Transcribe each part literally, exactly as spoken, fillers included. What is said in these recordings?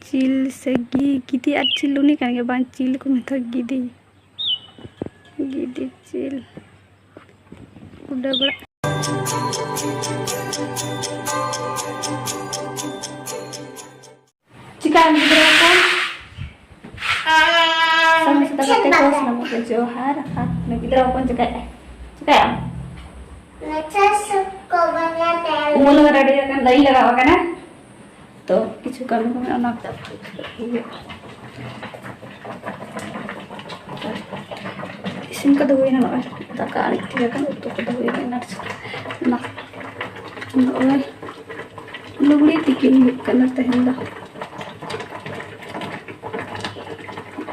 ᱪᱤᱞ ᱥᱮ ᱜᱤ-, ᱜᱤᱫᱤ ᱟᱨ ᱪᱤᱞ ᱩᱱᱤ ᱠᱟᱱ ᱜᱮᱭᱟ, ᱵᱟᱝ ᱪᱤᱞ ᱠᱚ ᱢᱮᱛᱟᱜ ᱜᱤᱫᱤ᱾ ᱜᱤᱫᱤ ᱪᱤᱞ᱾ ᱩᱰᱟᱹᱣ ᱵᱟᱲᱟ᱾ ᱪᱤᱠᱟᱹᱭᱟᱢ ᱜᱤᱫᱽᱨᱟᱹ ᱠᱚ? ᱥᱟᱱᱟᱢ ᱥᱮᱛᱟ ᱜᱟᱛᱮ ᱠᱚ ᱥᱟᱱᱟᱢ ᱠᱚ ᱡᱚᱦᱟᱨ᱾ ᱟᱨ ᱱᱩᱭ ᱜᱤᱫᱽᱨᱟᱹ ᱦᱚᱯᱚᱱ ᱪᱤᱠᱟᱹᱭᱮᱫᱼᱟᱭ? ᱪᱤᱠᱟᱹᱭᱟᱢ? ᱩᱢᱩᱞ ᱦᱚᱸ ᱨᱮᱰᱤ ᱟᱠᱟᱱ, ᱫᱟᱜ ᱤᱧ ᱞᱟᱜᱟᱣ ᱟᱠᱟᱱᱟ᱾ ᱛᱚ ᱠᱤᱪᱷᱩ ᱠᱟᱹᱢᱤ ᱠᱚ ᱢᱮᱱᱟᱜᱼᱟ, ᱚᱱᱟ ᱠᱚ ᱦᱩᱭᱩᱜᱼᱟ᱾ ᱤᱥᱤᱱ ᱠᱚᱫᱚ ᱦᱩᱭᱱᱟ, ᱱᱚᱜᱼᱚᱭ ᱫᱟᱠᱟ ᱟᱨ ᱤᱥᱤᱱ ᱟᱠᱟᱱ, ᱩᱛᱩ ᱠᱚᱫᱚ ᱦᱩᱭᱱᱟ ᱮᱱᱟᱱ ᱨᱮ᱾ ᱚᱱᱟ, ᱱᱚᱜᱼᱚᱭ ᱞᱩᱜᱽᱲᱤ ᱛᱤᱠᱤ ᱦᱩᱭᱩᱜ ᱠᱟᱱᱟ ᱛᱮᱦᱮᱧ ᱫᱚ᱾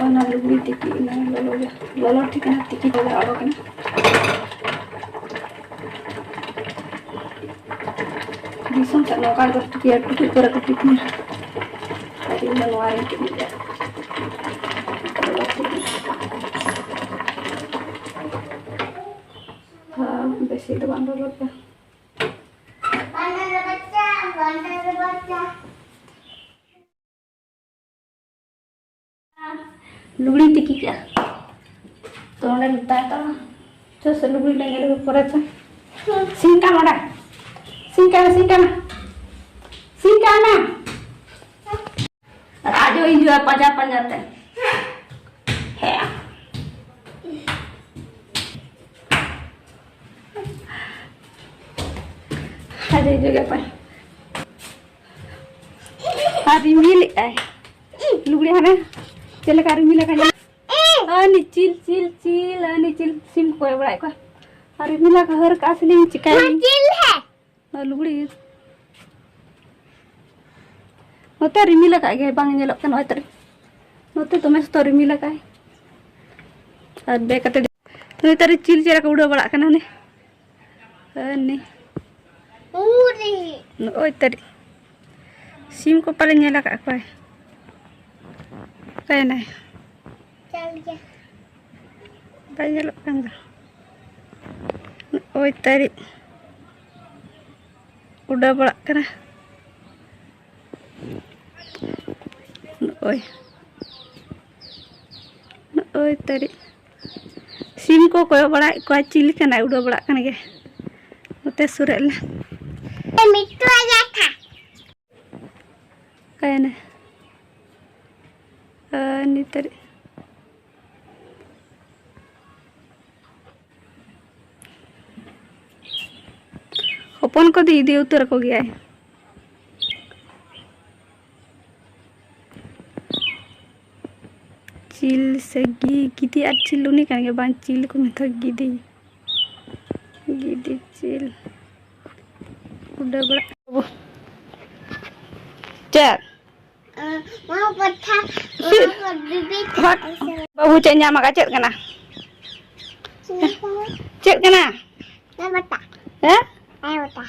ᱚᱱᱟ ᱞᱩᱜᱽᱲᱤ ᱛᱤᱠᱤ ᱤᱱᱟᱹ ᱞᱚᱞᱚ ᱜᱮ, ᱞᱚᱞᱚ ᱴᱷᱤᱠ ᱮᱱᱟ, ᱛᱤᱠᱤ ᱠᱚᱞᱮ ᱚᱰᱚᱠ ᱮᱱᱟ᱾ ᱫᱤᱥᱚᱢ ᱥᱮᱫ ᱱᱚᱝᱠᱟ ᱜᱮ ᱴᱩᱠᱩᱡ ᱠᱚᱨᱮ ᱠᱚ ᱛᱤᱠᱤᱭᱟ᱾ ᱟᱨ ᱤᱧ ᱫᱚ ᱱᱚᱣᱟ ᱨᱤᱧ ᱛᱤᱠᱤᱭᱟ᱾ ᱦᱮᱸ, ᱵᱮᱥᱤ ᱫᱚ ᱵᱟᱝ ᱞᱚᱞᱚ ᱜᱮᱭᱟ᱾ ᱞᱩᱜᱽᱲᱤᱧ ᱛᱤᱠᱤ ᱠᱮᱜᱼᱟ᱾ ᱛᱚ ᱚᱸᱰᱮ ᱢᱮᱛᱟᱭ ᱛᱟᱢᱟ, ᱪᱚ ᱥᱮ ᱞᱩᱜᱽᱲᱤ ᱞᱮ ᱧᱮᱞ ᱟᱹᱜᱩ ᱯᱚᱨᱮ ᱛᱮ᱾ ᱥᱤᱧ ᱠᱟᱜ ᱢᱮ ᱚᱸᱰᱮ᱾ ᱥᱤᱧ ᱠᱟᱜ ᱢᱮ, ᱥᱤᱧ ᱠᱟᱜ ᱢᱮ᱾ ᱥᱤᱧ ᱠᱟᱜ ᱢᱮ᱾ ᱟᱨ ᱟᱡ ᱦᱚᱸ ᱦᱤᱡᱩᱜᱼᱟ ᱯᱟᱸᱡᱟ ᱯᱟᱸᱡᱟ ᱛᱮ᱾ ᱦᱮᱸ᱾ ᱟᱡ ᱦᱚᱸ ᱦᱤᱡᱩᱜ ᱜᱮ ᱯᱟᱸᱡᱟ᱾ ᱟᱨ ᱨᱤᱢᱤᱞᱮᱜᱼᱟᱭ᱾ ᱞᱩᱜᱽᱲᱤ ᱦᱟᱱᱮ ᱪᱮᱫ ᱞᱮᱠᱟ ᱨᱤᱢᱤᱞ ᱟᱠᱟᱱᱟ᱾ ᱟᱨ ᱱᱤᱪᱤᱞ, ᱪᱤᱞ, ᱪᱤᱞ, ᱟᱨ ᱱᱤᱪᱤᱞ ᱥᱤᱢ ᱠᱚ ᱠᱚᱭᱚᱜ ᱵᱟᱲᱟᱭᱮᱫ ᱠᱚᱣᱟ᱾ ᱟᱨ ᱨᱤᱢᱤᱞ ᱟᱠᱟᱫ ᱦᱟᱹᱨ ᱠᱟᱜᱼᱟ ᱥᱤᱞᱤᱧ ᱪᱤᱠᱟᱹᱭᱟ? ᱱᱚᱣᱟ ᱞᱩᱜᱽᱲᱤ᱾ ᱱᱚᱛᱮ ᱨᱤᱢᱤᱞ ᱟᱠᱟᱫ ᱜᱮ, ᱵᱟᱝ ᱧᱮᱞᱚᱜ ᱠᱟᱱᱟ᱾ ᱱᱚᱛᱮ ᱨᱮ, ᱱᱚᱛᱮ ᱫᱚᱢᱮ ᱥᱚᱠᱛᱚ ᱨᱤᱢᱤᱞ ᱟᱠᱟᱫ᱾ ᱟᱨ ᱵᱮ ᱠᱟᱛᱮ ᱱᱚᱛᱮ ᱨᱮ ᱪᱤᱞ ᱪᱮᱬᱮ ᱠᱚ ᱩᱰᱟᱹᱣ ᱵᱟᱲᱟᱜ ᱠᱟᱱᱟ᱾ ᱦᱟᱱᱮ, ᱦᱟᱱᱮ᱾ ᱱᱚᱜᱼᱚᱭ ᱛᱟᱹᱨᱤ᱾ ᱥᱤᱢ ᱠᱚ ᱯᱟᱞᱮ ᱧᱮᱞ ᱟᱠᱟᱫ ᱠᱚᱣᱟᱭ᱾ ᱚᱠᱟᱭᱮᱱᱟᱭ? ᱵᱟᱭ ᱧᱮᱞᱚᱜ ᱠᱟᱱ ᱫᱚ᱾ ᱱᱚᱜᱼᱚᱭ ᱛᱟᱹᱨᱤ᱾ ᱩᱰᱟᱹᱣ ᱵᱟᱲᱟᱜ ᱠᱟᱱᱟ᱾ ᱳᱭ᱾ ᱱᱚᱜᱼᱚᱭ ᱛᱟᱹᱨᱤᱡ᱾ ᱥᱤᱢ ᱠᱚ ᱠᱚᱭᱚᱜ ᱵᱟᱲᱟᱭᱮᱫ ᱠᱚᱣᱟ, ᱪᱤᱞᱤ ᱠᱟᱱᱟᱭ ᱩᱰᱟᱹᱣ ᱵᱟᱲᱟᱜ ᱠᱟᱱ ᱜᱮ᱾ ᱱᱚᱛᱮ ᱥᱩᱨᱮᱫ ᱞᱮ᱾ ᱢᱤᱴᱷᱩ ᱟᱡᱟᱴᱷᱟ᱾ ᱚᱠᱟᱭᱮᱱᱟᱭ? ᱟᱨ ᱱᱤᱛ ᱛᱟᱹᱨᱤᱡ᱾ ᱦᱚᱯᱚᱱ ᱠᱚᱫᱚ ᱤᱫᱤ ᱩᱛᱟᱹᱨ ᱟᱠᱚ ᱜᱮᱭᱟᱭ᱾ ᱪᱤᱞ ᱥᱮ ᱜᱤ-, ᱜᱤᱫᱤ ᱟᱨ ᱪᱤᱞ ᱩᱱᱤ ᱠᱟᱱ ᱜᱮᱭᱟ, ᱵᱟᱝ ᱪᱤᱞ ᱠᱚ ᱢᱮᱛᱟᱜ ᱜᱤᱫᱤ᱾ ᱜᱤᱫᱤ ᱪᱤᱞ᱾ ᱩᱰᱟᱹᱣ ᱵᱟᱲᱟᱜ ᱠᱟᱱᱟ ᱵᱚ᱾ ᱪᱮᱫ? ᱢᱟ ᱯᱟᱴᱷᱟ, ᱪᱮᱫ? ᱢᱟ ᱯᱟᱴᱷᱟ, ᱵᱤᱵᱤ ᱦᱚᱴ᱾ ᱵᱟᱹᱵᱩ ᱪᱮᱫ ᱧᱟᱢ ᱟᱠᱟᱫ? ᱪᱮᱫ ᱠᱟᱱᱟ? ᱪᱮᱫ ᱠᱟᱱᱟ? ᱪᱮᱫ ᱠᱟᱱᱟ? ᱞᱟᱭ ᱵᱟᱴᱟ᱾ ᱦᱮᱸ? ᱞᱟᱭ ᱵᱟᱴᱟ᱾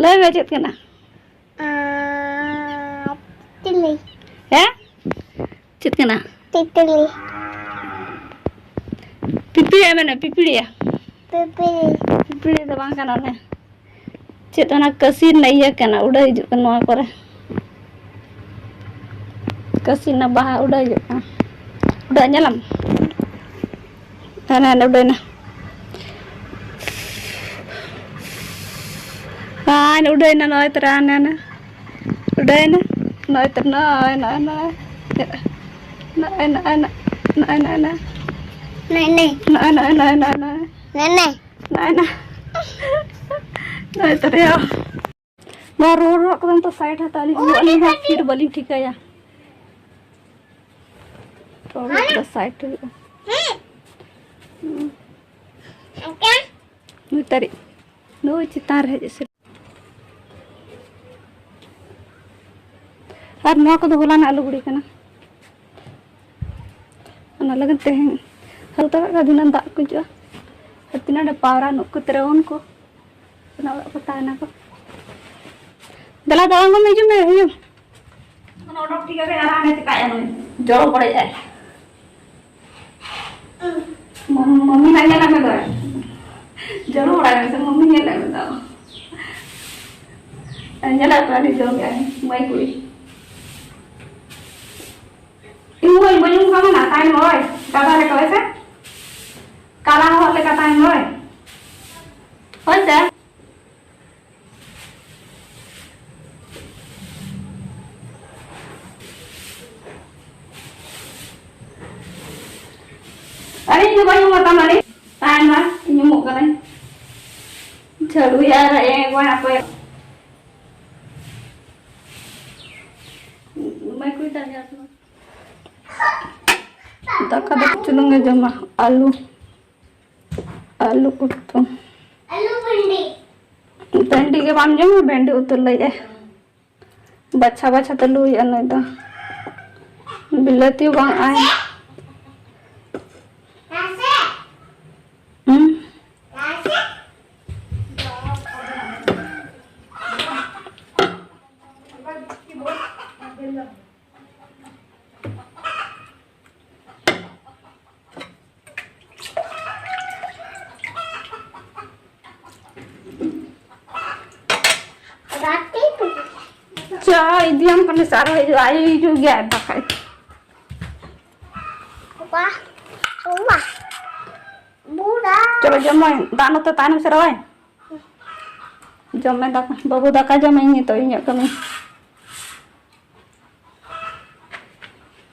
ᱞᱟᱹᱭ ᱢᱮ, ᱪᱮᱫ ᱠᱟᱱᱟ? ᱟᱨ ᱪᱤᱞᱤ? ᱦᱮᱸ? ᱪᱮᱫ ᱠᱟᱱᱟ? ᱛᱤᱛᱨᱤ᱾ ᱯᱤᱯᱤᱲᱤᱭᱟ ᱢᱮᱱᱟ, ᱯᱤᱯᱤᱲᱤᱭᱟ᱾ ᱯᱤᱯᱤᱲᱤ᱾ ᱯᱤᱯᱤᱲᱤ ᱫᱚ ᱵᱟᱝ ᱠᱟᱱᱟ ᱚᱱᱮ᱾ ᱪᱮᱫ ᱚᱱᱟ ᱠᱟᱹᱥᱤ ᱨᱮᱱᱟᱜ ᱤᱭᱟᱹ ᱠᱟᱱᱟ, ᱩᱰᱟᱹᱣ ᱦᱤᱡᱩᱜ ᱠᱟᱱᱟ ᱱᱚᱣᱟ ᱠᱚᱨᱮ᱾ ᱠᱟᱹᱥᱤ ᱨᱮᱱᱟᱜ ᱵᱟᱦᱟ ᱩᱰᱟᱹᱣ ᱦᱤᱡᱩᱜ ᱠᱟᱱᱟ᱾ ᱩᱰᱟᱹᱣ ᱧᱮᱞᱟᱢ? ᱦᱟᱱᱮ, ᱦᱟᱱᱮ ᱩᱰᱟᱹᱣᱮᱱᱟ᱾ ᱦᱟᱱᱮ ᱩᱰᱟᱹᱣᱮᱱᱟ, ᱱᱚᱜᱼᱚᱭ ᱛᱚᱨᱟ, ᱦᱟᱱᱮ, ᱦᱟᱱᱮ᱾ ᱩᱰᱟᱹᱣᱮᱱᱟ᱾ ᱱᱚᱜᱼᱚᱭ ᱛᱚ, ᱱᱚᱜᱼᱚᱭ, ᱱᱚᱜᱼᱚᱭ, ᱱᱚᱜᱼᱚᱭ᱾ ᱱᱚᱜᱼᱚᱭ, ᱱᱚᱜᱼᱚᱭ, ᱱᱚᱜᱼᱚᱭ, ᱱᱚᱜᱼᱚᱭ, ᱱᱚᱜᱼᱚᱭ᱾ ᱱᱮ, ᱱᱮ᱾ ᱱᱚᱜᱼᱚᱭ, ᱱᱚᱜᱼᱚᱭ, ᱱᱚᱜᱼᱚᱭ, ᱱᱚᱜᱼᱚᱭ, ᱱᱚᱜᱼᱚᱭ᱾ ᱱᱮ, ᱱᱮ᱾ ᱱᱚᱜᱼᱚᱭ ᱱᱟ᱾ ᱱᱚᱜᱼᱚᱭ ᱛᱚ ᱨᱮ᱾ ᱱᱚᱣᱟ ᱨᱚᱲ ᱨᱚᱲ ᱠᱚᱫᱚ ᱱᱤᱛᱚᱜ side ᱦᱟᱛᱟᱣ ᱞᱤᱧ ᱦᱩᱭᱩᱜᱼᱟ, ᱟᱹᱞᱤᱧ ᱦᱚᱸ ᱯᱷᱤᱨ ᱵᱟᱹᱞᱤᱧ ᱴᱷᱤᱠᱟᱹᱭᱟ᱾ ᱨᱚᱲ ᱨᱚᱲ ᱠᱚᱫᱚ side ᱦᱩᱭᱩᱜᱼᱟ᱾ ᱦᱩᱸ᱾ ᱱᱩᱭ ᱛᱟᱹᱨᱤᱡ᱾ ᱱᱩᱭ ᱪᱮᱛᱟᱱ ᱨᱮ ᱦᱮᱡ ᱮᱥᱮᱫ᱾ ᱟᱨ ᱱᱚᱣᱟ ᱠᱚᱫᱚ ᱦᱚᱞᱟᱱᱟᱜ ᱞᱩᱜᱽᱲᱤ ᱠᱟᱱᱟ᱾ ᱚᱱᱟ ᱞᱟᱹᱜᱤᱫ ᱛᱮᱦᱮᱧ ᱦᱟᱹᱨᱩ ᱛᱟᱠᱟᱜ ᱠᱷᱟᱱ ᱫᱷᱤᱱᱟᱹᱝ ᱫᱟᱜ ᱠᱚ ᱦᱤᱡᱩᱜᱼᱟ᱾ ᱟᱨ ᱛᱤᱱᱟᱹᱜ ᱰᱷᱮᱨ ᱯᱟᱣᱨᱟ ᱱᱩᱠᱩ ᱛᱮᱨᱮ ᱩᱱᱠᱩ ᱚᱱᱟ ᱚᱲᱟᱜ ᱠᱚ ᱛᱟᱦᱮᱱᱟ ᱠᱚ᱾ ᱫᱮᱞᱟ ᱫᱟᱬᱟᱱ ᱠᱚᱢ ᱦᱤᱡᱩᱜ ᱢᱮ, ᱦᱤᱡᱩᱜ᱾ ᱚᱱᱟ ᱚᱰᱚᱠ ᱴᱷᱤᱠ ᱠᱟᱛᱮ ᱟᱨ ᱦᱟᱱᱮ ᱪᱮᱠᱟᱭᱟ ᱱᱩᱭ? ᱡᱚᱨᱚ ᱵᱟᱲᱟᱭᱮᱫᱼᱟᱭ᱾ ᱢᱚᱢ-, ᱢᱚᱢᱤ ᱦᱟᱸᱜ ᱧᱮᱞ ᱢᱮ ᱫᱚ᱾ ᱡᱚᱨᱚ ᱵᱟᱲᱟᱭ ᱢᱮ ᱥᱮ, ᱢᱚᱢᱤ ᱧᱮᱞ ᱢᱮ ᱫᱚ᱾ ᱧᱮᱞ ᱠᱚᱣᱟ ᱱᱩᱭ ᱡᱚᱨᱚ ᱠᱮᱫᱼᱟᱭ, ᱢᱟᱹᱭ ᱠᱩᱲᱤ᱾ ᱛᱟᱦᱮᱱ ᱦᱳᱭ, ᱠᱟᱛᱷᱟ ᱞᱮᱠᱟ ᱦᱳᱭ ᱥᱮ? ᱠᱟᱞᱟ ᱦᱚᱲ ᱞᱮᱠᱟ ᱛᱟᱦᱮᱱ ᱦᱳᱭ᱾ ᱦᱳᱭ ᱥᱮ? ᱟᱨᱮ, ᱤᱧ ᱫᱚ ᱵᱟᱹᱧ ᱩᱢᱩᱜ ᱛᱟᱢᱟ ᱨᱮ᱾ ᱛᱟᱦᱮᱱ ᱢᱟ, ᱤᱧ ᱩᱢᱩᱜ ᱠᱟᱹᱱᱟᱹᱧ᱾ ᱡᱷᱟᱹᱲᱩᱭᱟ ᱟᱨ ᱮ ᱜᱚᱭ ᱟᱯᱮ᱾ ᱢᱟᱹᱭ ᱠᱩᱲᱤ ᱛᱟᱞᱮ ᱟᱥᱮ ᱵᱟᱝ? ᱫᱟᱠᱟ ᱫᱚ ᱪᱩᱞᱩᱝ ᱮ ᱡᱚᱢᱟ, ᱟᱹᱞᱩ, ᱟᱹᱞᱩ ᱩᱛᱩ᱾ ᱟᱹᱞᱩ ᱵᱷᱮᱱᱰᱤ᱾ ᱵᱷᱮᱱᱰᱤ ᱜᱮ ᱵᱟᱢ ᱡᱚᱢᱟ? ᱵᱷᱮᱱᱰᱤ ᱩᱛᱩ ᱞᱟᱹᱭᱮᱫᱼᱟᱭ᱾ ᱵᱟᱪᱷᱟ ᱵᱟᱪᱷᱟ ᱛᱮ ᱞᱩᱭᱮᱫᱼᱟ ᱱᱩᱭ ᱫᱚ᱾ ᱵᱤᱞᱟᱹᱛᱤ ᱵᱟᱝ ᱟᱭ᱾ ᱦᱩᱸ? ᱪᱟ ᱤᱫᱤᱭᱟᱢ ᱠᱟᱱᱟ ᱥᱮ ᱟᱨᱦᱚᱸ ᱦᱤᱡᱩᱜᱼᱟ? ᱟᱭᱳ ᱦᱤᱡᱩᱜ ᱜᱮᱭᱟ ᱫᱟᱠᱟ ᱤᱫᱤ᱾ ᱵᱟᱦ, ᱵᱟᱦ, ᱵᱩᱲᱟ᱾ ᱪᱚᱞᱚ ᱡᱚᱢ ᱢᱮ, ᱫᱟᱜ ᱱᱚᱛᱮ ᱛᱟᱭᱱᱚᱢ ᱥᱮᱫ ᱨᱮ ᱵᱟᱭ᱾ ᱡᱚᱢ ᱢᱮ ᱫᱟᱠᱟ, ᱵᱟᱹᱵᱩ ᱫᱟᱠᱟ ᱡᱚᱢ ᱢᱮ, ᱤᱧ ᱱᱤᱛᱚᱜ ᱤᱧᱟᱹᱜ ᱠᱟᱹᱢᱤ᱾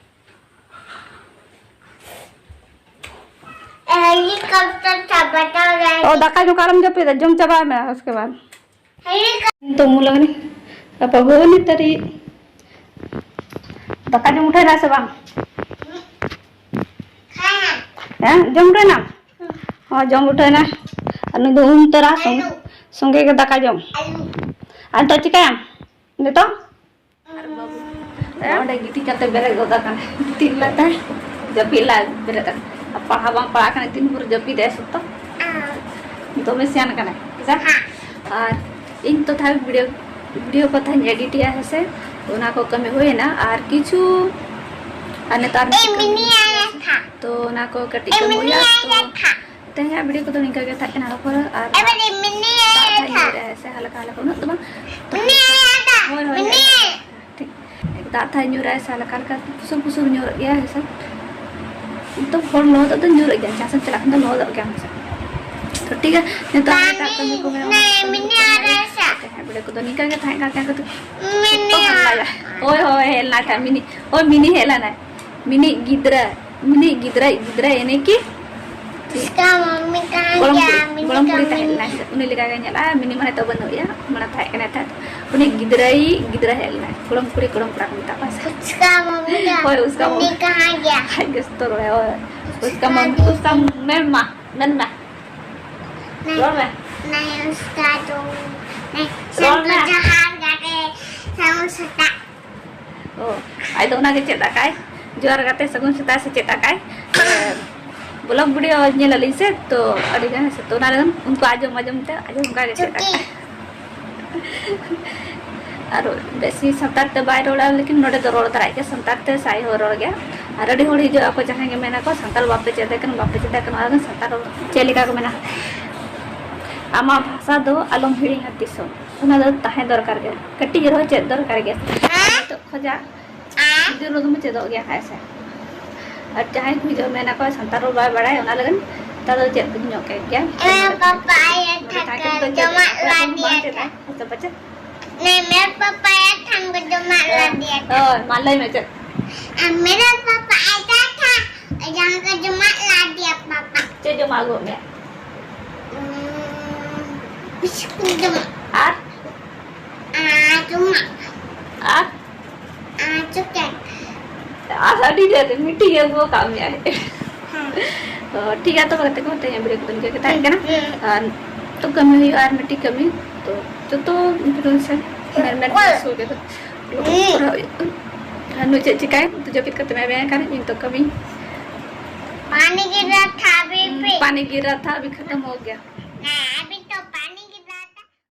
ᱦᱮᱞᱤᱠᱚᱯᱴᱟᱨ ᱪᱟᱵᱟ ᱪᱟᱵᱟ ᱚ, ᱫᱟᱠᱟ ᱡᱚᱢ ᱚᱠᱟᱨᱮᱢ ᱡᱟᱹᱯᱤᱫᱟ? ᱡᱚᱢ ᱪᱟᱵᱟᱭ ᱢᱮ, ᱩᱥᱠᱮ ᱵᱟᱫ᱾ ᱦᱮᱞᱤᱠᱚᱯᱴᱟᱨ ᱛᱚ ᱢᱩᱞᱟᱹᱣᱱᱤ᱾ ᱟᱯᱟ ᱦᱩᱣᱟᱹᱱᱤ ᱛᱟᱹᱨᱤ᱾ ᱫᱟᱠᱟ ᱡᱚᱢ ᱩᱴᱷᱟᱹᱭᱱᱟ ᱥᱮ ᱵᱟᱝ? ᱦᱮᱸ᱾ ᱦᱮᱸ, ᱡᱚᱢ ᱩᱴᱷᱟᱹᱭᱱᱟ? ᱦᱚᱸ, ᱡᱚᱢ ᱩᱴᱷᱟᱹᱭᱱᱟ᱾ ᱟᱨ ᱱᱩᱭ ᱫᱚ ᱩᱢ ᱛᱚᱨᱟ ᱥᱚᱸᱜᱮ, ᱟᱹᱞᱩ᱾ ᱥᱚᱸᱜᱮ ᱜᱮ ᱫᱟᱠᱟ ᱡᱚᱢ᱾ ᱟᱹᱞᱩ᱾ ᱟᱨ ᱱᱤᱛᱚᱜ ᱪᱤᱠᱟᱹᱭᱟᱢ? ᱱᱤᱛᱚᱜ? ᱟᱨ ᱵᱟᱹᱵᱩ ᱚᱸᱰᱮ ᱜᱤᱛᱤᱡ ᱠᱟᱛᱮ ᱵᱮᱨᱮᱫ ᱜᱚᱫ ᱟᱠᱟᱱᱟ᱾ ᱜᱤᱛᱤᱡ ᱞᱮᱱ ᱛᱟᱭ, ᱡᱟᱹᱯᱤᱫ ᱞᱟᱜ ᱵᱮᱨᱮᱫ ᱟᱠᱟᱱᱟ᱾ ᱟᱨ ᱯᱟᱲᱦᱟᱣ ᱵᱟᱝ ᱯᱟᱲᱦᱟᱣ ᱠᱟᱱᱟ, ᱛᱤᱱ ᱵᱷᱳᱨ ᱡᱟᱹᱯᱤᱫᱟᱭ ᱥᱚᱛᱛᱚ᱾ ᱫᱚᱢᱮ ᱥᱮᱭᱟᱱ ᱠᱟᱱᱟᱭ, ᱦᱮᱸᱥᱮ? ᱟᱨ ᱤᱧ ᱛᱚ ᱛᱟᱦᱮᱸ ᱵᱷᱤᱰᱤᱭᱳ, ᱵᱷᱤᱰᱤᱭᱳ ᱠᱚ ᱛᱟᱦᱮᱸᱧ ᱮᱰᱤᱴᱮᱜᱼᱟ, ᱦᱮᱸᱥᱮ? ᱚᱱᱟ ᱠᱚ ᱠᱟᱹᱢᱤ ᱦᱩᱭᱮᱱᱟ᱾ ᱟᱨ ᱠᱤᱪᱷᱩ, ᱟᱨ ᱱᱮᱛᱟᱨ ᱮ ᱢᱤᱱᱤ ᱟᱭᱟ ᱛᱷᱟ᱾ ᱛᱚ ᱚᱱᱟ ᱠᱚ ᱠᱟᱹᱴᱤᱡ ᱮ ᱠᱟᱹᱢᱤ ᱢᱤᱱᱤ ᱦᱩᱭᱩᱜᱼᱟ᱾ ᱟᱭᱟ ᱛᱚ ᱛᱷᱟ᱾ ᱛᱮᱦᱮᱧᱟᱜ ᱵᱷᱤᱰᱤᱭᱳ ᱠᱚᱫᱚ ᱱᱤᱝᱠᱟᱹ ᱜᱮ ᱛᱟᱦᱮᱸ ᱠᱟᱱᱟ᱾ ᱟᱨ ᱯᱚᱨᱮ ᱟᱨ ᱮ ᱵᱟᱵᱟ, ᱢᱤᱱᱤ ᱫᱟᱜ ᱟᱭᱟ ᱛᱷᱟ᱾ ᱛᱷᱟᱭ ᱧᱩᱨᱮᱜᱼᱟ, ᱦᱮᱸᱥᱮ? ᱦᱟᱞᱠᱟ ᱦᱟᱞᱠᱟ, ᱩᱱᱟᱹᱜ ᱫᱚ ᱵᱟᱝ᱾ ᱢᱤᱱᱤ ᱟᱭᱟ ᱛᱷᱟ᱾ ᱦᱳᱭ, ᱦᱳᱭ, ᱢᱤᱱᱤ᱾ ᱦᱳᱭ᱾ ᱴᱷᱤᱠ᱾ ᱫᱟᱜ ᱛᱷᱟᱭ ᱧᱩᱨᱮᱜᱼᱟ, ᱦᱮᱸᱥᱮ? ᱦᱟᱞᱠᱟ ᱦᱟᱞᱠᱟ ᱯᱩᱥᱩᱨ ᱯᱩᱥᱩᱨ ᱧᱩᱨᱚᱜ ᱜᱮᱭᱟ, ᱦᱮᱸᱥᱮ? ᱛᱚ ᱦᱚᱲ ᱞᱚᱦᱚᱫᱚᱜ ᱫᱚ ᱧᱩᱨᱩᱜ ᱜᱮᱭᱟ, ᱡᱟᱦᱟᱸ ᱥᱮᱫ ᱪᱟᱞᱟᱜ ᱠᱷᱟᱱ ᱫᱚ ᱞᱚᱦᱚᱫᱚᱜ ᱜᱮᱭᱟᱢ ᱥᱮ᱾ ᱛᱚ ᱴᱷᱤᱠ ᱜᱮᱭᱟ, ᱱᱮᱛᱟᱨ ᱵᱟᱝ, ᱮᱴᱟᱜ ᱠᱟᱹᱢᱤ ᱠᱚ ᱢᱮᱱᱟᱜᱼᱟ, ᱱᱮ, ᱚᱱᱟ ᱠᱚ ᱢᱤᱱᱤ ᱠᱟᱹᱢᱤ ᱟᱨ ᱠᱚ ᱨᱟᱥᱟ᱾ ᱦᱮᱸ, ᱵᱚᱞᱮ ᱠᱚᱫᱚ ᱱᱤᱝᱠᱟ ᱜᱮ ᱛᱟᱦᱮᱸ ᱠᱟᱱ ᱛᱟᱦᱮᱸ ᱠᱟᱱᱟ᱾ ᱩᱥᱠᱟ ᱢᱟᱢᱢᱤ ᱠᱟᱦᱟᱸ ᱜᱟᱭᱟ? ᱦᱳᱭ, ᱦᱳᱭ, ᱦᱮᱡ ᱞᱮᱱᱟ ᱛᱟᱦᱮᱸ ᱢᱤᱱᱤ, ᱦᱳᱭ, ᱢᱤᱱᱤ ᱦᱮᱡ ᱞᱮᱱᱟᱭ᱾ ᱢᱤᱱᱤ ᱜᱤᱫᱽᱨᱟᱹ, ᱢᱤᱱᱤ ᱜᱤᱫᱽᱨᱟᱹ, ᱜᱤᱫᱽᱨᱟᱹ ᱮᱱᱮ ᱠᱤ? ᱩᱥᱠᱟ ᱢᱟᱢᱢᱤ ᱠᱟᱦᱟᱸ ᱜᱚᱲᱚᱢ ᱜᱟᱭᱟ? ᱠᱩᱲᱤ, ᱢᱤᱱᱤ ᱜᱚᱲᱚᱢ ᱠᱩᱲᱤ ᱠᱟᱦᱟᱸ ᱛᱟᱦᱮᱸ ᱜᱟᱭᱟ? ᱞᱮᱱᱟᱭ ᱥᱮ, ᱩᱱᱤ ᱞᱮᱠᱟ ᱜᱮ ᱧᱮᱞᱚᱜᱼᱟ᱾ ᱢᱤᱱᱤ ᱢᱟᱱᱮ ᱛᱚ ᱵᱟᱹᱱᱩᱜ ᱮᱭᱟ, ᱢᱟᱱᱮ ᱛᱟᱦᱮᱸ ᱠᱟᱱᱟᱭ ᱛᱟᱦᱮᱸᱫ᱾ ᱩᱱᱤ ᱜᱤᱫᱽᱨᱟᱹᱭᱤᱡ ᱜᱤᱫᱽᱨᱟᱹ ᱦᱮᱡ ᱞᱮᱱᱟᱭ, ᱜᱚᱲᱚᱢ ᱠᱩᱲᱤ, ᱜᱚᱲᱚᱢ ᱠᱚᱲᱟ ᱠᱚ ᱢᱮᱛᱟ ᱠᱚᱣᱟ ᱥᱮ᱾ ᱩᱥᱠᱟ ᱢᱟᱢᱢᱤ ᱠᱟᱦᱟᱸ ᱦᱳᱭ, ᱩᱥᱠᱟ ᱢᱟᱢᱢᱤ᱾ ᱢᱟᱢᱢᱤ ᱠᱟᱦᱟᱸ ᱜᱟᱭᱟ? ᱟᱡ ᱜᱮ ᱥᱚᱛᱚᱨ ᱵᱟᱲᱟᱭᱟ, ᱦᱳᱭ᱾ ᱩᱥᱠᱟ ᱩᱥᱠᱟ ᱢᱟᱢᱢᱤ, ᱢᱟᱢᱢᱤ᱾ ᱩᱥᱠᱟ ᱢᱮᱢ ᱢᱟ, ᱢᱮᱱ ᱢᱮ᱾ ᱨᱚᱲ ᱢᱮ᱾ ᱱᱮ, ᱩᱥᱠᱟ ᱫᱚ, ᱱᱮ, ᱨᱚᱲ ᱢᱮ᱾ ᱥᱟᱱᱛᱟᱲ ᱡᱟᱦᱟᱸ ᱜᱟᱛᱮ ᱥᱟᱶ ᱥᱮᱛᱟᱜ᱾ ᱚ, ᱟᱡ ᱫᱚ ᱚᱱᱟᱜᱮ ᱪᱮᱫ ᱟᱠᱟᱭ, ᱡᱚᱦᱟᱨ ᱜᱟᱛᱮ ᱥᱟᱹᱜᱩᱱ ᱥᱮᱛᱟᱜ ᱥᱮ ᱪᱮᱫ ᱟᱠᱟᱭ᱾ ᱵᱞᱚᱜ ᱵᱷᱤᱰᱤᱭᱳ ᱧᱮᱞ ᱟᱹᱞᱤᱧ ᱥᱮ, ᱛᱚ ᱟᱹᱰᱤ ᱜᱟᱱ ᱥᱮ, ᱛᱚ ᱚᱱᱟ ᱨᱮ ᱩᱱᱠᱩ ᱟᱸᱡᱚᱢ ᱟᱸᱡᱚᱢ ᱛᱮ ᱟᱸᱡᱚᱢ ᱚᱱᱠᱟ ᱜᱮ ᱪᱮᱫ ᱪᱩᱴᱤ᱾ ᱟᱠᱟᱭ᱾ ᱟᱨ ᱵᱮᱥᱤ ᱥᱟᱱᱛᱟᱲ ᱛᱮ ᱵᱟᱭ ᱨᱚᱲᱟ, ᱞᱮᱠᱤᱱ ᱱᱚᱰᱮ ᱫᱚ ᱨᱚᱲ ᱫᱟᱲᱮᱭᱟᱜ ᱜᱮᱭᱟ, ᱥᱟᱱᱛᱟᱲ ᱛᱮ ᱥᱟᱭ ᱦᱚᱸ ᱨᱚᱲ ᱜᱮᱭᱟ᱾ ᱟᱨ ᱟᱹᱰᱤ ᱦᱚᱲ ᱦᱤᱡᱩᱜ ᱟᱠᱚ, ᱡᱟᱦᱟᱸᱭ ᱜᱮ ᱢᱮᱱᱟ ᱠᱚ, "ᱥᱟᱱᱛᱟᱲ ᱵᱟᱯᱮ ᱪᱮᱫ ᱟᱠᱟᱱᱟ, ᱵᱟᱯᱮ ᱪᱮᱫ ᱟᱠᱟᱱᱟ", ᱟᱫᱚ ᱥᱟᱱᱛᱟᱲ ᱪᱮᱫ ᱞᱮᱠᱟ ᱠᱚ ᱢᱮᱱᱟ, "ᱟᱢᱟᱜ ᱵᱷᱟᱥᱟ ᱫᱚ ᱟᱞᱚᱢ ᱦᱤᱲᱤᱧᱟ ᱛᱤᱥ ᱦᱚᱸ", ᱚᱱᱟ ᱫᱚ ᱛᱟᱦᱮᱸ ᱫᱚᱨᱠᱟᱨ ᱜᱮ, ᱠᱟᱹᱴᱤᱡ ᱨᱮᱦᱚᱸ ᱪᱮᱫ ᱫᱚᱨᱠᱟᱨ ᱜᱮ᱾ ᱱᱤᱛᱚᱜ ᱠᱷᱚᱡᱟᱜ ᱜᱤᱫᱽᱨᱟᱹ ᱫᱚᱢ ᱪᱮᱫᱚᱜ ᱜᱮᱭᱟ, ᱦᱮᱸ ᱥᱮ? ᱟᱨ ᱡᱟᱦᱟᱸᱭ ᱠᱚ ᱦᱤᱡᱩᱜ ᱢᱮᱱᱟ ᱠᱚ, "ᱥᱟᱱᱛᱟᱲ ᱨᱚᱲ ᱵᱟᱭ ᱵᱟᱲᱟᱭᱟ", ᱚᱱᱟ ᱞᱟᱹᱜᱤᱫ ᱛᱟᱦᱞᱮ ᱪᱮᱫ ᱧᱚᱜ ᱠᱮᱫ ᱜᱮᱭᱟ᱾ ᱮ ᱯᱟᱯᱟ, ᱟᱭᱳ ᱢᱟᱱᱮ ᱛᱷᱟᱠᱟ ᱛᱟᱦᱮᱸ ᱠᱟᱛᱮ ᱫᱚ ᱪᱮᱫ ᱡᱚᱢᱟᱜ ᱨᱚᱲ ᱵᱟᱝ ᱞᱟᱫᱮᱭᱟ ᱪᱮᱫ ᱛᱷᱟ᱾ ᱦᱮᱸ ᱥᱮ ᱯᱟᱪᱮᱫ? ᱱᱮ ᱢᱮ ᱯᱟᱯᱟ, ᱟᱭᱳ ᱛᱷᱟᱝ ᱠᱚ ᱡᱚᱢᱟᱜ ᱞᱟᱫᱮᱭᱟ ᱛᱷᱟ᱾ ᱦᱳᱭ, ᱢᱟ ᱞᱟᱹᱭ ᱢᱮ ᱪᱮᱫ? ᱟᱨ ᱢᱮᱨᱟ ᱯᱟᱯᱟ, ᱟᱭᱳ ᱛᱷᱟᱝ, ᱡᱟᱝ ᱠᱚ ᱡᱚᱢᱟᱜ ᱞᱟᱫᱮᱭᱟ ᱯᱟᱯᱟ᱾ ᱪᱮᱫ ᱡᱚᱢᱟᱜ ᱟᱹᱜᱩ ᱢᱮ? ᱩᱸ, ᱵᱤᱥᱠᱩᱴ ᱡᱚᱢᱟᱜ᱾ ᱟᱨ? ᱟᱨ ᱡᱚᱢᱟᱜ᱾ ᱟᱨ? ᱟᱨ ᱪᱚᱠᱞᱮᱴ᱾ ᱟᱨ ᱟᱹᱰᱤ ᱰᱷᱮᱨ, ᱢᱤᱫᱴᱤᱡ ᱜᱮ ᱟᱹᱜᱩ ᱟᱠᱟᱫ ᱢᱮᱭᱟᱭ᱾ ᱦᱮᱸ᱾ ᱚ, ᱴᱷᱤᱠ ᱜᱮᱭᱟ, ᱛᱚᱵᱮ ᱜᱟᱛᱮ ᱠᱚ, ᱛᱮᱦᱮᱧᱟᱜ ᱵᱷᱤᱰᱤᱭᱳ ᱠᱚᱫᱚ ᱱᱤᱝᱠᱟᱹ ᱜᱮ ᱛᱟᱦᱮᱸ ᱠᱟᱱᱟ᱾ ᱦᱮᱸ᱾ ᱟᱨ ᱛᱚ ᱠᱟᱹᱢᱤ ᱦᱩᱭᱩᱜᱼᱟ, ᱟᱨ ᱢᱤᱫᱴᱤᱡ ᱠᱟᱹᱢᱤ᱾ ᱛᱚ ᱡᱚᱛᱚ ᱵᱷᱤᱰᱤᱭᱳ ᱥᱮ ᱢᱮᱱ ᱢᱮᱱ ᱦᱮᱸ᱾ ᱥᱩᱨ ᱨᱮᱫᱚ ᱠᱚᱨᱟᱣ ᱦᱩᱭᱩᱜᱼᱟ᱾ ᱟᱨ ᱱᱩᱭ ᱪᱮᱫ ᱪᱤᱠᱟᱹᱭ? ᱛᱚ ᱡᱟᱹᱯᱤᱫ ᱠᱟᱛᱮ ᱢᱮ ᱵᱮᱭᱟᱢ ᱠᱟᱱᱟ, ᱤᱧ ᱛᱚ ᱠᱟᱹᱢᱤ᱾ पानी गिर रहा था अभी भी। पानी गिर रहा था, अभी खत्म हो गया। नहीं, अभी